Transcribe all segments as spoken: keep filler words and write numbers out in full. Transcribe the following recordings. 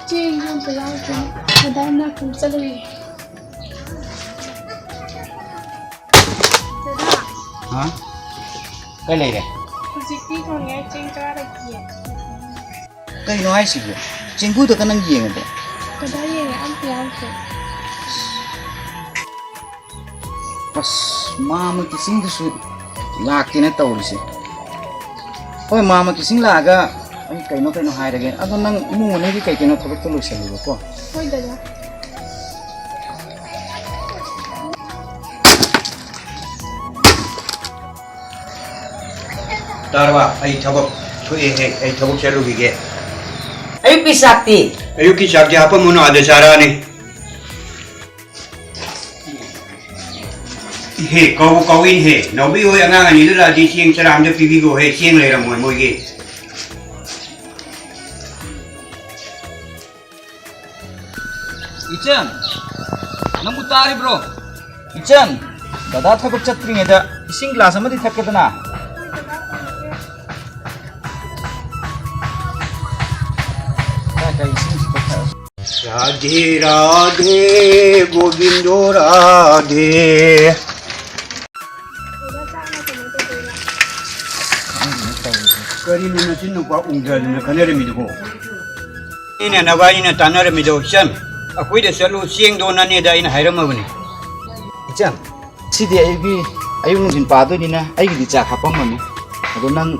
ꯆꯦꯡꯁꯨ ꯑꯝꯇ ꯌꯥꯎꯗ꯭ꯔꯦ꯫ ꯗꯗꯥ ꯃꯅꯥꯛꯇ ꯑꯃꯨꯛ ꯆꯠꯂꯨꯏ꯫ ꯗꯗꯥ, ꯍꯥ? ꯀꯩ ꯂꯩꯔꯦ? ꯍꯧꯖꯤꯛꯇꯤ ꯊꯣꯡꯅꯤꯡꯉꯥꯏ ꯆꯦꯡ ꯆꯥꯔꯛꯀꯦ꯫ ꯀꯩꯅꯣ ꯍꯥꯏꯁꯤꯕꯨ? ꯆꯦꯡꯒꯨꯗꯒ ꯅꯪ ꯌꯦꯡꯉꯕꯣ? ꯗꯗꯥ ꯌꯦꯡꯉꯦ, ꯑꯝꯇ ꯌꯥꯎꯗ꯭ꯔꯦ꯫ ꯑꯁ, ꯃꯥꯃꯒꯤ ꯆꯤꯡꯗꯨꯁꯨ ꯂꯥꯛꯇꯦꯅ ꯇꯧꯔꯤꯁꯦ꯫ ꯍꯣꯏ, ꯃꯥꯃꯒꯤ ꯆꯤꯡ ꯂꯥꯛꯑꯒ ꯑꯩ ꯀꯩꯅꯣ ꯀꯩꯅꯣ ꯍꯥꯏꯔꯒꯦ꯫ ꯑꯗꯣ ꯅꯪ ꯏꯃꯨꯡ ꯃꯅꯨꯡꯒꯤ ꯀꯩ ꯀꯩꯅꯣ ꯊꯕꯛꯇꯣ ꯂꯣꯏꯁꯜꯂꯨꯔꯣꯀꯣ꯫ ꯍꯣꯏ, ꯗꯗꯥ꯫ ꯇꯥꯔꯕ? ꯑꯩ ꯊꯕꯛ ꯊꯣꯛꯑꯦꯍꯦ, ꯑꯩ ꯊꯕꯛ ꯆꯠꯂꯨꯈꯤꯒꯦ꯫ ꯑꯌꯨꯛꯀꯤ ꯆꯥꯛꯇꯤ? ꯑꯌꯨꯛꯀꯤ ꯆꯥꯛꯇꯤ ꯍꯥꯄꯝꯃꯨꯅꯨ, ꯑꯥꯗ ꯆꯥꯔꯛꯑꯅꯤ꯫ ꯏꯍꯦ, ꯀꯧ, ꯀꯧꯏꯅꯦꯍꯦ꯫ ꯅꯥꯎꯕꯤ ꯍꯣꯏ ꯑꯉꯥꯡ ꯑꯅꯤꯗꯨ ꯂꯥꯛꯑꯗꯤ ꯆꯦꯡ ꯆꯔꯥ ꯑꯝꯇ ꯄꯤꯕꯤꯈꯣꯍꯦ, ꯆꯦꯡ ꯂꯩꯔꯝꯃꯣꯏ ꯃꯣꯏꯒꯤ꯫ ꯏꯆꯟ, ꯅꯪꯕꯨ ꯇꯥꯔꯤꯕ꯭ꯔꯣ? ꯏꯆꯟ, ꯗꯗꯥ ꯊꯕꯛ ꯆꯠꯇ꯭ꯔꯤꯉꯩꯗ ꯏꯁꯤꯡ ꯒ꯭ꯂꯥꯁ ꯑꯃꯗꯤ ꯊꯛꯀꯦꯗꯅ꯫ ꯀꯥꯏ, ꯀꯥꯏ ꯏꯁꯤꯡꯁꯤꯗ ꯊꯛꯑ-, राधे राधे गोविंदो राधे। ꯈꯪꯗꯦꯅꯦ, ꯀꯔꯤꯅꯣ ꯅꯆꯤꯟ ꯅꯨꯄꯥ ꯎꯪꯊꯗꯅ ꯈꯟꯅꯔꯝꯃꯤꯗꯨꯕꯣ? ꯑꯩꯅ ꯅꯕꯥꯅꯤꯅ ꯇꯥꯟꯅꯔꯝꯃꯤꯗꯣ, ꯏꯆꯟ, ꯑꯩꯈꯣꯏꯗ ꯆꯠꯂꯨ, ꯆꯦꯡꯗꯣ ꯅꯅꯦꯗ ꯑꯩꯅ ꯍꯥꯏꯔꯝꯃꯕꯅꯤ꯫ ꯏꯆꯟ, ꯁꯤꯗꯤ ꯑꯩꯒꯤ ꯑꯌꯨꯛ ꯅꯨꯡꯊꯤꯜ ꯄꯥꯗꯣꯏꯅꯤꯅ ꯑꯩꯒꯤꯗꯤ ꯆꯥꯛ ꯍꯥꯞꯄꯝꯃꯅꯤ꯫ ꯑꯗꯣ ꯅꯪ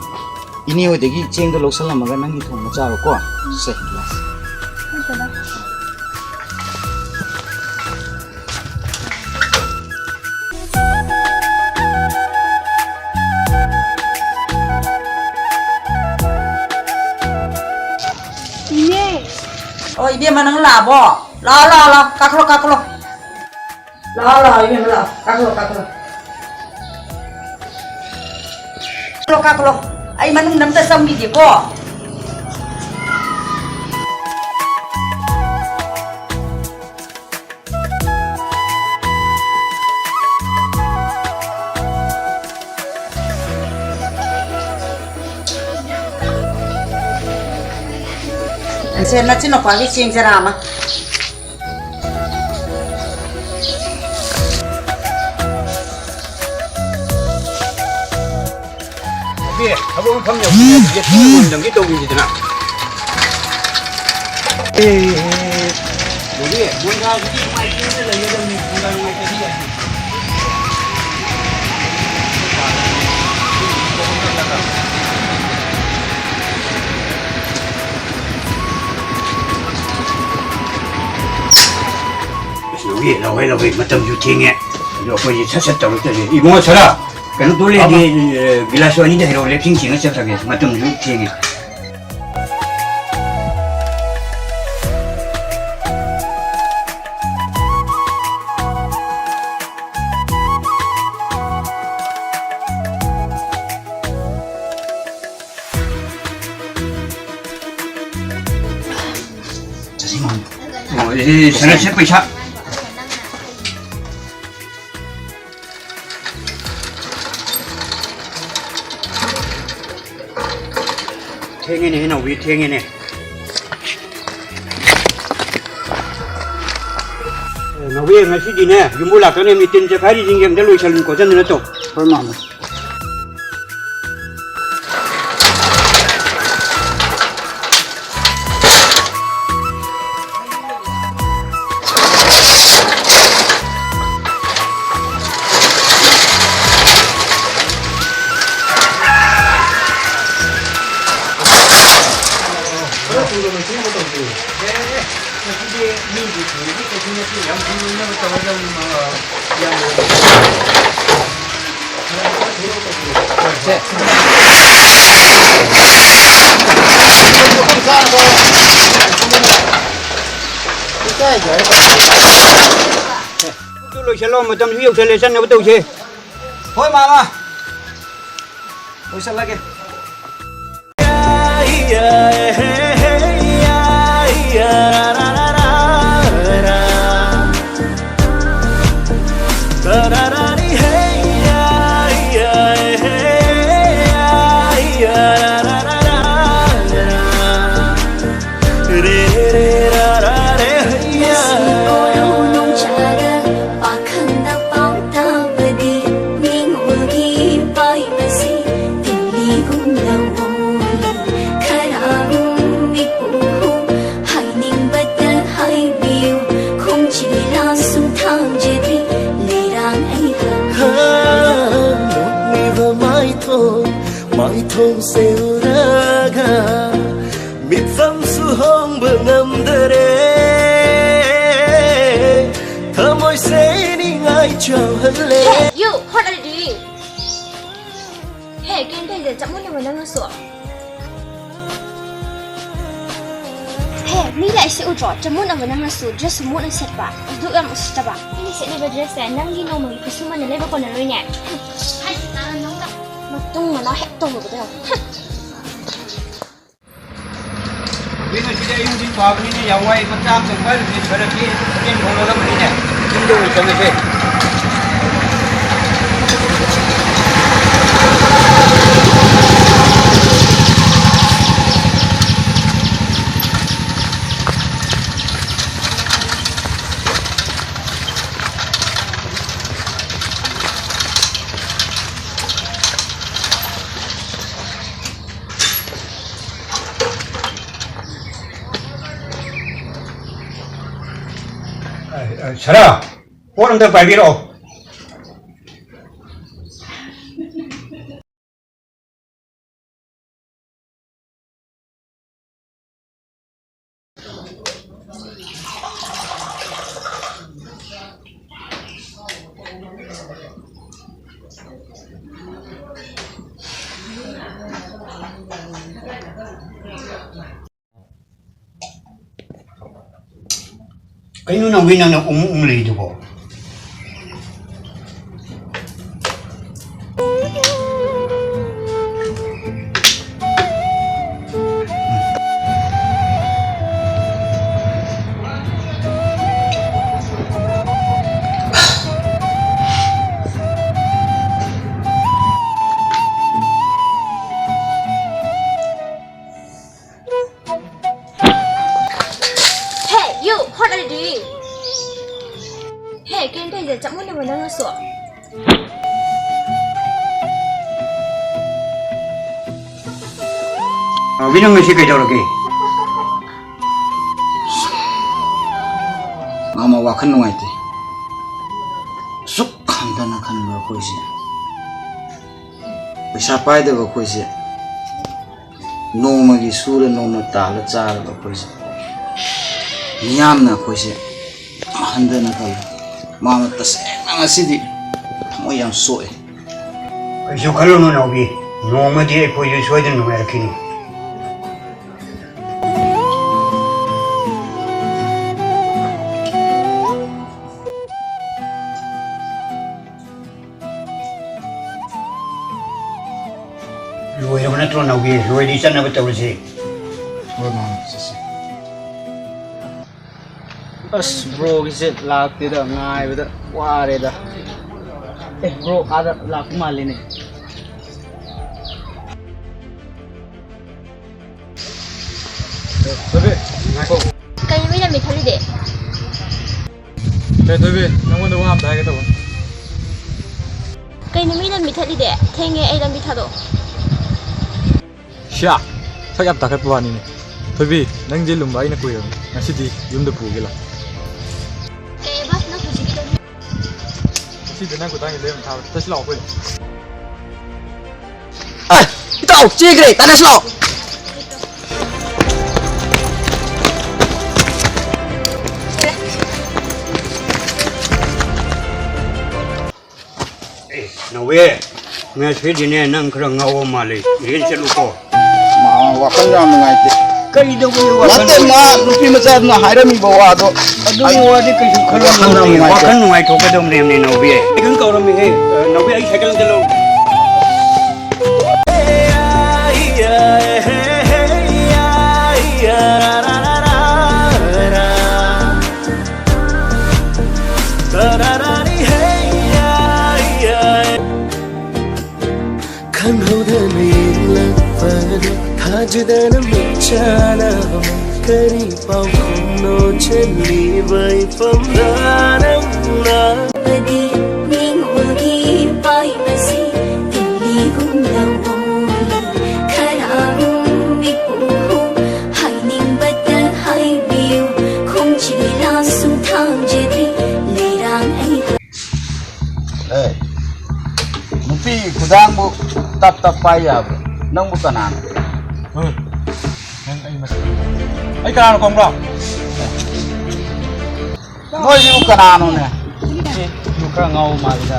ꯏꯅꯦ ꯍꯣꯏꯗꯒꯤ ꯆꯦꯡꯗꯣ ꯂꯧꯁꯜꯂꯝꯃꯒ ꯅꯪꯒꯤ ꯊꯣꯡꯕ ꯆꯥꯔꯣꯀꯣ꯫ ꯁꯦ, ꯂꯥꯛꯑꯣ꯫ ꯏꯅꯦ꯫ ꯑꯣ, ꯏꯕꯦꯝꯃ, ꯅꯪ ꯂꯥꯛꯑꯕꯣ? ꯂꯥꯛꯑꯣ, ꯂꯥꯛꯑꯣ, ꯂꯥꯛꯑꯣ, ꯀꯥꯈꯠꯂꯣ, ꯀꯥꯈꯠꯂꯣ꯫ ꯂꯥꯛꯑꯣ, ꯂꯥꯛꯑꯣ, ꯏꯕꯦꯝꯃ, ꯂꯥꯛꯑꯣ, ꯀꯥꯈꯠꯂꯣ, ꯀꯥꯈꯠꯂꯣ꯫ ꯀꯥꯈꯠꯂꯣ, ꯀꯥꯈꯠꯂꯣ꯫ ꯑꯩ ꯃꯅꯨꯡꯗ ꯑꯝꯇ ꯆꯪꯈꯤꯒꯦꯀꯣ꯫ ꯁꯦ, ꯅꯆꯤꯟ ꯅꯨꯄꯥꯒꯤ ꯆꯦꯡ ꯆꯔꯥ ꯑꯃ꯫ ꯅꯨꯄꯤ, ꯊꯕꯛ ꯃꯐꯝ ꯌꯧꯁꯤꯜꯂꯦ, ꯌꯦꯠꯄ ꯉꯝꯗꯕꯒꯤ ꯇꯧꯔꯤꯁꯤꯗꯅ꯫ ꯑꯦ, ꯅꯨꯄꯤ, ꯃꯣꯟꯗꯥꯁꯤꯗꯤ ꯅꯨꯡꯉꯥꯏꯇꯦꯅ ꯂꯩꯒꯗꯕꯅꯤ, ꯃꯣꯟꯗꯥ ꯅꯨꯡꯉꯥꯏꯇꯗꯤ ꯌꯥꯗꯦ꯫ ꯑꯁ, ꯂꯧꯒꯦ, ꯂꯧꯒꯦ, ꯂꯧꯒꯦ, ꯃꯇꯝꯁꯨ ꯊꯦꯡꯉꯦ꯫ ꯑꯗꯣ ꯑꯩꯈꯣꯏꯁꯦ ꯁꯠ ꯁꯠ ꯇꯧꯔꯛꯇ꯭ꯔꯗꯤ꯫ ꯏꯕꯨꯡꯉꯣ ꯁꯔꯥ, ꯀꯩꯅꯣ ꯇꯧ ꯂꯩꯔꯗꯤ, ꯑꯕ꯫ ꯑꯦ, ꯒꯤꯂꯥꯁꯁꯨ ꯑꯅꯤꯗ ꯍꯩꯔꯛꯑꯣ, ꯂꯦꯞꯁꯤꯡ ꯁꯤꯡꯉ ꯆꯠꯈ꯭ꯔꯒꯦ, ꯃꯇꯝꯁꯨ ꯊꯦꯡꯉꯦ꯫ ꯆꯠꯁꯤ, ꯃꯥꯝꯃ꯫ ꯑꯣ, ꯑꯦ, ꯁꯅꯥꯁꯦ ꯄꯩꯁꯥ꯫ ꯊꯦꯡꯉꯦꯅꯦ, ꯅꯥꯎꯕꯤ, ꯊꯦꯡꯉꯦꯅꯦ꯫ ꯑꯦ, ꯅꯥꯎꯕꯤ, ꯉꯁꯤꯗꯤꯅꯦ, ꯌꯨꯝꯕꯨ ꯂꯥꯛꯇꯣꯏꯅꯦ, ꯃꯤꯇꯤꯟ ꯆꯠꯈꯥꯏꯔꯤꯁꯤꯡꯁꯦ ꯑꯝꯇ ꯂꯣꯏꯁꯟ ꯈꯣꯠꯆꯟꯗꯅ ꯇꯧ꯫ ꯍꯣꯏ, ꯃꯥꯝꯃ꯫ ꯀꯩꯁꯨ ꯇꯧꯗꯦ꯫ ꯑꯦ, ꯑꯦ, ꯉꯁꯤꯗꯤ ꯃꯤꯒꯤ ꯊꯣꯡꯕꯒꯤ ꯀꯩꯁꯨ ꯅꯠꯇꯦ, ꯌꯥꯝ ꯊꯨꯅ ꯇꯧꯔꯗꯧꯅꯤ, ꯃ-, ꯌꯥꯝ ꯁꯦ꯫ ꯑꯗꯨ ꯂꯣꯏꯁꯤꯜꯂꯣ, ꯃꯇꯝꯁꯨ ꯌꯧꯁꯜꯂꯦ, ꯆꯠꯅꯕ ꯇꯧꯁꯦ꯫ ꯍꯣꯏ, ꯃꯥꯃ꯫ ꯂꯣꯏꯁꯤꯜꯂꯒꯦ꯫ Pakhanda pau tabadi, ning ugi pai masi, tili gum lau oi. Khara gum mipu hu, hai ning bata hai biu, khum chila sum thang jadi, lerang ai ha. Ha, nukni va mai thong, mai thong se uraga, ꯃꯤꯠꯐꯝꯁꯨ ꯍꯣꯡꯕ ꯉꯝꯗꯔꯦ, ꯊꯃꯣꯏꯁꯦ ꯅꯤꯡꯉꯥꯏ ꯆꯥꯎꯍꯜꯂꯦ꯫ Hey, you, what are you doing? Hey, ꯀꯩꯝ ꯇꯧꯗꯦ, ꯆꯞ ꯃꯣꯠꯅꯕ ꯅꯪꯅꯁꯨ꯫ Hey, ꯃꯤ ꯂꯥꯛꯏꯁꯦ ꯎꯗ꯭ꯔꯣ? ꯆꯞ ꯃꯣꯠꯅꯕ ꯅꯪꯅꯁꯨ, dress ꯁꯨ ꯃꯣꯠꯅ ꯁꯦꯠꯄ꯫ ꯑꯗꯨꯛ ꯌꯥꯝ ꯎꯁꯤꯠꯇꯕ꯫ ꯑꯩꯅ ꯁꯦꯠꯂꯤꯕ dress ꯁꯦ ꯅꯪꯒꯤ ꯅꯣꯡꯃꯒꯤ ꯈꯨꯠꯁꯨꯃꯟꯅ ꯂꯩꯕ ꯀꯣꯟꯅꯔꯣꯏꯅꯦ꯫ ꯍꯥꯏ, ꯇꯥꯔ ꯅꯪꯒ꯫ ꯃꯇꯨꯡ ꯃꯅꯥꯎ ꯍꯦꯛ ꯇꯧꯔꯨꯕꯗ ꯌꯦꯡꯉꯨ꯫ ꯍꯨꯝ꯫ ꯀꯩꯅꯣ ꯁꯤꯗꯤ ꯑꯌꯨꯛ ꯅꯨꯡꯊꯤꯜ ꯄꯥꯕꯅꯤꯅꯦ, ꯌꯥꯝ ꯋꯥꯏ, ꯃꯆꯥ ꯑꯃꯇꯪ ꯄꯥꯏꯔꯨꯕꯅꯤ, ꯐꯔꯛ ꯀꯦ ꯆꯦꯟ ꯊꯣꯛꯂꯒꯕꯅꯤꯅꯦ, ꯌꯨꯝꯗ ꯑꯣꯏꯅ ꯆꯪꯉꯁꯦ꯫ ꯑ, ꯑ, ꯁꯅꯥ, ꯄꯣꯠ ꯑꯝꯇ ꯄꯥꯏꯕꯤꯔꯛꯑꯣ꯫ ꯀꯩꯅꯣ ꯅꯥꯎꯕꯤ, ꯅꯪꯅ ꯎꯝ ꯎꯝ ꯂꯩꯗꯨꯕꯣ? Hey, you, what are you doing? Hey, ꯀꯩꯅꯣ ꯇꯧꯔꯤꯁꯦ? ꯆꯞ ꯃꯥꯟꯅꯕ ꯅꯪꯅꯁꯨ꯫ ꯅꯥꯎꯕꯤ, ꯅꯪ ꯉꯁꯤ ꯀꯩꯗꯧꯔꯒꯦ? ꯃꯥꯃ, ꯋꯥꯈꯜ ꯅꯨꯡꯉꯥꯏꯇꯦ꯫ ꯑꯁꯨꯛ ꯍꯟꯊꯅ ꯈꯟꯕ ꯑꯩꯈꯣꯏꯁꯦ, ꯄꯩꯁꯥ ꯄꯥꯏꯗꯕ ꯑꯩꯈꯣꯏꯁꯦ, ꯅꯣꯡꯃꯒꯤ ꯁꯨꯔ ꯅꯣꯡꯃ ꯇꯥꯜꯂ ꯆꯥꯔꯕ ꯑꯩꯈꯣꯏꯁꯦ, ꯃꯤꯌꯥꯝꯅ ꯑꯩꯈꯣꯏꯁꯦ ꯍꯟꯊꯅ ꯈꯜꯂꯦ꯫ ꯃꯥꯃ, ꯇꯁꯦꯡꯅ ꯉꯁꯤꯗꯤ ꯊꯃꯣꯏ ꯌꯥꯝ ꯁꯣꯛꯑꯦ꯫ ꯀꯩꯁꯨ ꯈꯜꯂꯨꯅꯨ ꯅꯥꯎꯕꯤ, ꯅꯣꯡꯃꯗꯤ ꯑꯩꯈꯣꯏꯁꯨ ꯁꯣꯏꯗꯅ ꯅꯨꯡꯉꯥꯏꯔꯛꯈꯤꯅꯤ꯫ ꯂꯣꯏꯔꯕ ꯅꯠꯇ꯭ꯔꯣ ꯅꯥꯎꯕꯤ? ꯂꯣꯏꯔꯗꯤ ꯆꯠꯅꯕ ꯇꯧꯔꯁꯤ꯫ ꯍꯣꯏ ꯃꯥꯃ, ꯆꯠꯁꯤ꯫ ꯑꯁ, ꯕ꯭ꯔꯣꯒꯤꯁꯦ ꯂꯥꯛꯇꯦꯗ, ꯉꯥꯏꯕꯗ ꯋꯥꯔꯦꯗ꯫ ꯑꯦ, ꯕ꯭ꯔꯣ ꯑꯥꯗ ꯂꯥꯛꯄ ꯃꯥꯜꯂꯤꯅꯦ꯫ ꯊꯣꯏꯕꯤ, ꯉꯥꯏꯈꯣ꯫ ꯀꯩꯅꯣ ꯃꯤ ꯂꯝꯕꯤ ꯊꯠꯂꯤꯗꯤ? ꯀꯩ ꯊꯣꯏꯕꯤ, ꯅꯪꯉꯣꯟꯗ ꯋꯥ ꯑꯝꯇ ꯍꯥꯏꯒꯦ ꯇꯧꯕ꯫ ꯀꯩꯅꯣ ꯃꯤ ꯂꯝꯕꯤ ꯊꯠꯂꯤꯗꯤ? ꯊꯦꯡꯉꯦ, ꯑꯩ ꯂꯝꯕꯤ ꯊꯥꯗꯣꯛꯑꯣ꯫ ꯁ꯭ꯌꯥ! ꯁꯛ ꯌꯥꯝ ꯇꯥꯈꯠꯄ ꯋꯥꯅꯤꯅꯦ꯫ ꯊꯣꯏꯕꯤ, ꯅꯪꯁꯦ ꯂꯨꯝꯕ ꯑꯩꯅ ꯀꯨꯏꯔꯕꯅꯤ꯫ ꯉꯁꯤꯗꯤ ꯌꯨꯝꯗ ꯄꯨꯒꯦ ꯂꯥꯎ꯫ ꯀꯩꯕ? ꯅꯪ ꯍꯧꯖꯤꯛꯀꯤꯗꯣ? ꯉꯁꯤꯗꯤ ꯅꯪ ꯈꯨꯗꯥꯡꯁꯦ ꯂꯦꯝꯅ ꯊꯥꯕ꯫ ꯆꯠꯁꯤ ꯂꯥꯛꯑꯣ ꯑꯩꯈꯣꯏꯗ꯫ ꯑꯦ! ꯏꯇꯥꯎ, ꯆꯦꯈ꯭ꯔꯦ! ꯇꯥꯟꯅꯁꯤ ꯂꯥꯛꯑꯣ! ꯑꯦ, ꯉꯁꯤꯗꯤꯅꯦ, ꯅꯪ ꯈꯔ ꯉꯥꯎꯕ ꯃꯥꯜꯂꯦ꯫ ꯔꯦꯟ ꯆꯠꯂꯨꯀꯣ꯫ ꯃꯥ ꯋꯥꯈꯜ ꯌꯥꯝ ꯅꯨꯡꯉꯥꯏꯇꯦ꯫ ꯀꯩꯗꯧꯕꯒꯤ ꯋꯥꯈꯜ ꯅꯠꯇꯦ, ꯃꯥ ꯅꯨꯡꯉꯥꯏꯇꯦ? ꯅꯨꯄꯤ ꯃꯆꯥꯗꯨꯅ ꯍꯥꯏꯔꯝꯃꯤꯕ ꯋꯥꯗꯣ꯫ ꯑꯗꯨꯒꯤ ꯋꯥꯗꯤ ꯀꯩꯁꯨ ꯈꯜꯂꯨꯅꯨ꯫ ꯋꯥꯈꯜ ꯌꯥꯝ ꯅꯨꯡꯉꯥꯏꯇꯦ꯫ ꯋꯥꯈꯜ ꯅꯨꯡꯉꯥꯏꯊꯣꯛꯀꯗꯧꯕꯅꯦ, ꯅꯥꯎꯕꯤ꯫ ꯑꯩ ꯑꯗꯨꯝ ꯀꯧꯔꯝꯃꯤꯍꯦ꯫ ꯅꯥꯎꯕꯤ, ꯑꯩ ꯁꯥꯏꯀꯜ ꯑꯝꯇ ꯂꯧ꯫ ꯈꯪꯍꯧꯗꯅ ꯌꯦꯡꯂꯛꯄꯗ ꯊꯥꯖꯗꯅ ꯃꯤꯠꯆꯥꯅꯕ ꯀꯔꯤ ꯄꯥꯎꯈꯨꯝꯅꯣ ꯆꯜꯂꯤꯕ ꯏꯐꯝꯗ ꯅꯪꯅ? ꯅꯤꯡꯉꯣꯜꯒꯤ ꯄꯥꯏꯕꯁꯤ ꯇꯤꯜꯂꯤꯒꯨꯝꯅ ꯍꯣꯡꯂꯤ꯫ ꯈꯔꯒꯨꯝ ꯃꯤꯄꯨꯝ ꯍꯥꯏꯅꯤꯡꯕꯇ ꯍꯥꯏꯕꯤꯌꯨ꯫ ꯈꯣꯡꯆꯤ ꯂꯥꯁꯨ ꯊꯥꯡꯖꯗ꯭ꯔꯤ ꯂꯩꯔꯥꯡ ꯑꯩꯍꯥꯛ ꯑꯦ, ꯅꯨꯄꯤ ꯈꯨꯗꯥꯡꯕꯨ ꯇꯞ ꯇꯞ ꯄꯥꯏ ꯌꯥꯕ꯭ꯔꯣ? ꯅꯪꯕꯨ ꯀꯅꯥꯅꯣ? ꯍꯣꯏ, ꯅꯪ ꯑꯩ ꯃꯁꯛ ꯈꯪꯕ꯭ꯔꯣ? ꯑꯩ ꯀꯅꯥꯅꯣ ꯈꯪꯕ꯭ꯔꯣ? ꯅꯣꯏꯁꯤꯕꯨ ꯀꯅꯥꯅꯣꯅꯦ? ꯑꯦ, ꯅꯪ ꯈꯔ ꯉꯥꯎꯕ ꯃꯥꯜꯂꯤꯗ꯫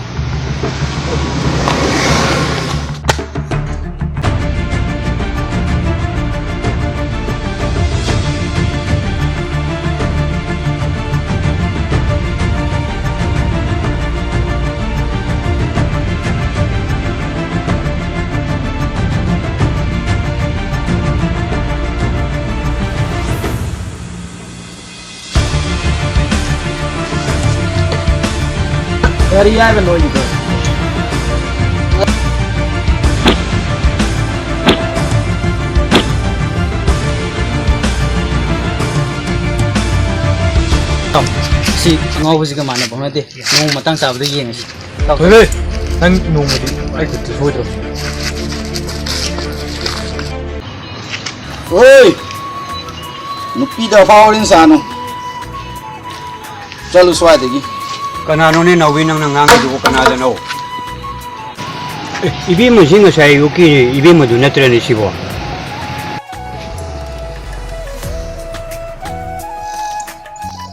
ꯀꯔꯤ ꯍꯥꯏꯕ ꯅꯣꯏꯒꯤꯗꯣ? ꯁꯤ ꯑꯉꯥꯎꯕꯁꯤꯒ ꯃꯥꯟꯅꯕ ꯅꯠꯇꯦ꯫ ꯅꯣꯡ ꯃꯇꯥꯡ ꯆꯥꯕꯗ ꯌꯦꯡꯉꯁꯤ꯫ ꯍꯣꯏ, ꯍꯣꯏ꯫ ꯅꯪ ꯅꯣꯡꯃꯗꯤ ꯑꯩ ꯈꯨꯠꯇ ꯁꯣꯏꯗ꯭ꯔꯣ? ꯍꯣꯏ! ꯅꯨꯄꯤꯗ ꯑꯐꯥꯎ ꯑꯔꯤꯟ ꯁꯥꯅꯨ꯫ ꯆꯠꯂꯨ ꯁ꯭ꯋꯥꯏꯗꯒꯤ꯫ ꯀꯅꯥꯅꯣꯅꯦ ꯅꯥꯎꯕꯤ ꯅꯪꯅ ꯉꯥꯡꯉꯤꯗꯨꯕꯨ? ꯀꯅꯥꯗꯅꯣ? ꯑꯦ, ꯏꯕꯦꯝꯃꯁꯤ ꯉꯁꯥꯏ ꯑꯌꯨꯛꯀꯤ ꯏꯕꯦꯝꯃꯗꯨ ꯅꯠꯇ꯭ꯔꯅꯦ ꯁꯤꯕꯣ?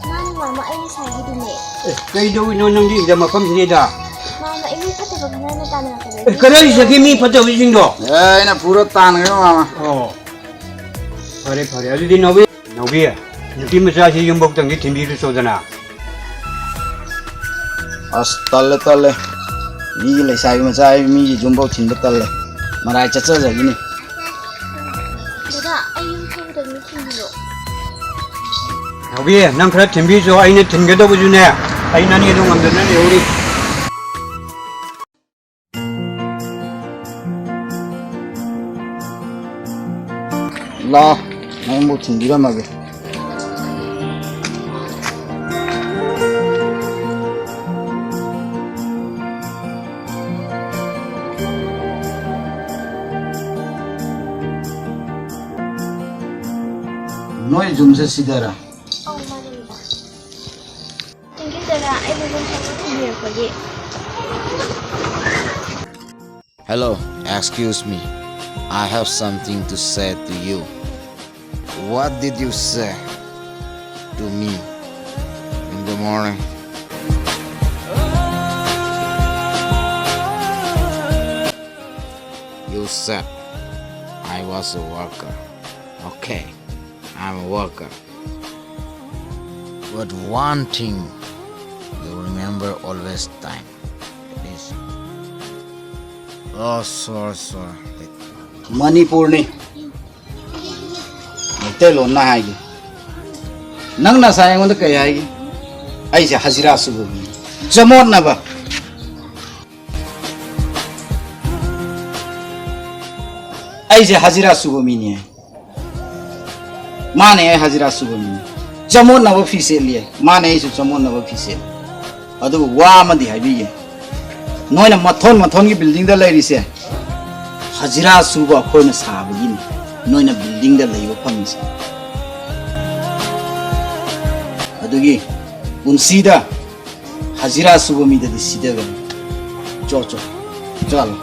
ꯃꯥꯅꯤ ꯃꯥꯃ, ꯑꯩ ꯉꯁꯥꯏꯒꯤꯗꯨꯅꯦ꯫ ꯑꯦ, ꯀꯩꯗꯧꯔꯤꯅꯣ ꯅꯪꯗꯤ ꯁꯤꯗ ꯃꯐꯝꯁꯤꯗꯩꯗ? ꯃꯥꯃ, ꯏꯃꯨꯡ ꯐꯠꯇ ꯐꯖꯅ ꯇꯥꯟꯅꯔꯛꯀꯗꯣꯏꯅꯤ꯫ ꯑꯦ, ꯀꯗꯥꯏ ꯆꯠꯈꯤ ꯃꯤ ꯐꯠꯇꯕꯁꯤꯡꯗꯣ? ꯑꯦ, ꯑꯩꯅ ꯄꯨꯔ ꯇꯥꯟꯈ꯭ꯔꯦ, ꯃꯥꯃ꯫ ꯑꯣ, ꯐꯔꯦ, ꯐꯔꯦ꯫ ꯑꯗꯨꯗꯤ ꯅꯥꯎꯕꯤ, ꯅꯥꯎꯕꯤ, ꯅꯨꯄꯤ ꯃꯆꯥꯁꯤ ꯌꯨꯝꯐꯧꯇꯪꯗꯤ ꯊꯤꯟꯕꯤꯔꯨꯆꯣꯗꯅ꯫ ꯑꯁ, ꯇꯜꯂꯦ, ꯇꯜꯂꯦ꯫ ꯃꯤꯒꯤ ꯂꯩꯁꯥꯕꯤ ꯃꯆꯥ ꯍꯥꯏꯕ ꯃꯤꯒꯤ ꯌꯨꯝꯐꯧ ꯊꯤꯟꯕ ꯇꯜꯂꯦ꯫ ꯃꯔꯥꯏ ꯆꯠꯆꯖꯒꯤꯅꯤ꯫ ꯗꯗꯥ, ꯑꯩ ꯌꯨꯝ ꯊꯣꯛꯀꯗꯕꯅꯤ, ꯊꯤꯟꯕꯤꯔꯣ꯫ ꯅꯥꯎꯕꯤ, ꯅꯪ ꯈꯔ ꯊꯤꯟꯕꯤꯆꯣ, ꯑꯩꯅ ꯊꯤꯟꯒꯗꯧꯕꯁꯨꯅꯦ, ꯑꯩ ꯅꯅꯦꯗꯣ ꯉꯝꯗꯅ ꯂꯩꯍꯧꯔꯤ꯫ ꯂꯥ, ꯅꯪꯕꯨ ꯊꯤꯟꯕꯤꯔꯝꯃꯒꯦ꯫ ꯅꯣꯏ ꯌꯨꯝꯁꯦ ꯁꯤꯗꯔꯥ? ꯑꯧ, ꯃꯥꯅꯦ, ꯃꯦꯗꯥꯝ꯫ Thank you, ꯗꯗꯥ, ꯑꯩꯕꯨ ꯌꯨꯝ ꯐꯥꯎꯕ ꯊꯤꯟꯕꯤꯔꯛꯄꯒꯤ꯫ Hello, excuse me. I have something to say to you. What did you say to me in the morning? You said I was a worker. Okay, I'm a worker. But one thing you remember always time. Please. Oh, sorry, sorry. ꯃꯅꯤꯄꯨꯔꯅꯤ꯫ ꯃꯩꯇꯩꯂꯣꯟꯅ ꯍꯥꯏꯒꯦ꯫ ꯅꯪ ꯅꯁꯥ ꯑꯩꯉꯣꯟꯗ ꯀꯩ ꯍꯥꯏꯒꯦ? ꯑꯩꯁꯦ ꯍꯖꯤꯔꯥ ꯁꯨꯕ ꯃꯤꯅꯤ꯫ ꯆꯃꯣꯠꯅꯕ꯫ ꯑꯩꯁꯦ ꯍꯖꯤꯔꯥ ꯁꯨꯕ ꯃꯤꯅꯤ ꯍꯥꯏ꯫ ꯃꯥꯅꯦ ꯑꯩ ꯍꯖꯤꯔꯥ ꯁꯨꯕ ꯃꯤꯅꯤ꯫ ꯆꯃꯣꯠꯅꯕ ꯐꯤ ꯁꯦꯠꯂꯤ ꯍꯥꯏ꯫ ꯃꯥꯅꯦ ꯑꯩꯁꯨ ꯆꯃꯣꯠꯅꯕ ꯐꯤ ꯁꯦꯠꯂꯤ꯫ ꯑꯗꯨꯕꯨ ꯋꯥ ꯑꯃꯗꯤ ꯍꯥꯏꯕꯤꯒꯦ꯫ ꯅꯣꯏꯅ ꯃꯊꯣꯟ ꯃꯊꯣꯟꯒꯤ buildingꯗ ꯂꯩꯔꯤꯁꯦ, ꯍꯖꯤꯔꯥ ꯁꯨꯕ ꯑꯩꯈꯣꯏꯅ ꯁꯥꯕꯒꯤꯅꯤ꯫ ꯅꯣꯏꯅ buildingꯗ ꯂꯩꯕ ꯐꯪꯉꯤꯁꯦ꯫ ꯑꯗꯨꯒꯤ ꯄꯨꯟꯁꯤꯗ ꯍꯖꯤꯔꯥ ꯁꯨꯕ ꯃꯤꯗꯗꯤ ꯁꯤꯗꯒꯅꯤ꯫ ꯆꯣ, ꯆꯣ, ꯆꯠꯂꯣ꯫